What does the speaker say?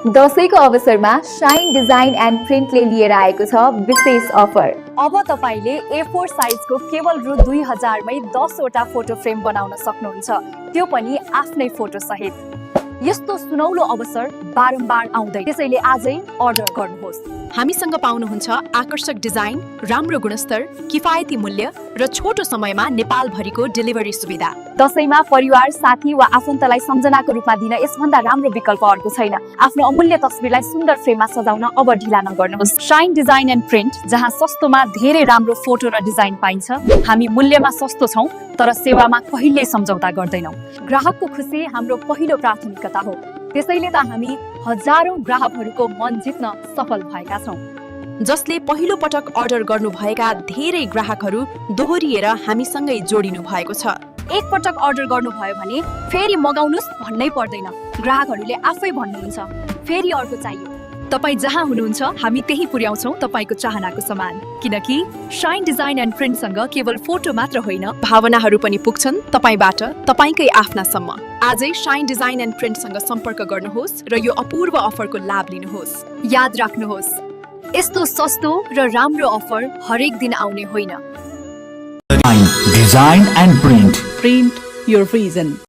दशैंको अवसरमा shine design and प्रिन्टले लिएर आएको छ विशेष अफर। अब तपाईले A4 साइजको केवल रु 2000 मै 10 वटा फोटो फ्रेम बनाउन सक्नुहुन्छ, त्यो पनि आफ्नै फोटो सहित। यस्तो सुनौलो अवसर बारम्बार आउँदैन, त्यसैले आजै अर्डर गर्नुहोस्। हामीसँग पाउनुहुन्छ आकर्षक डिजाइन, राम्रो गुणस्तर, किफायती मूल्य र छोटो समयमा नेपाल भरिको डेलिभरी सुविधा। दशैंमा परिवार, साथी वा आफन्तलाई सम्झनाको रूपमा दिन यसभन्दा राम्रो विकल्प अर्को छैन। आफ्नो अमूल्य तस्बिरलाई सुन्दर फ्रेममा सजाउन अब ढिला नगर्नुहोस्। शाइन डिजाइन एन्ड प्रिन्ट, जहाँ सस्तोमा धेरै राम्रो फोटो र डिजाइन पाइन्छ। हामी मूल्यमा सस्तो छौं तर सेवामा कहिल्यै सम्झौता गर्दैनौं। ग्राहकको खुसी हाम्रो पहिलो प्राथमिकता हो, त्यसैले त हामी हजारौं ग्राहकहरूको मन जित्न सफल भएका छौं। जसले पहिलो पटक अर्डर गर्नुभएका धेरै ग्राहकहरू दोहोरिएर हामीसँगै जोडिनु भएको छ। एक पटक अर्डर गर्नुभयो भने फेरि मगाउनुस् भन्नै पर्दैन। ग्राहकहरूले आफै भन्नुहुन्छ फेरि अर्को चाहियो। तपाई जहाँ हुनुहुन्छ हामी त्यही पुर्याउँछौं तपाईको चाहनाको समान, किनकि शाइन डिजाइन एन्ड प्रिन्टसँग केवल फोटो मात्र होइन, भावनाहरू पनि पुग्छन् तपाईबाट तपाईकै आफ्नासम्म। आजै शाइन डिजाइन एन्ड प्रिन्टसँग सम्पर्क गर्नुहोस् र यो अपूर्व अफरको लाभ लिनुहोस्। याद राख्नुहोस्, यस्तो सस्तो र राम्रो अफर हरेक दिन आउने होइन। Design and print. Print your vision.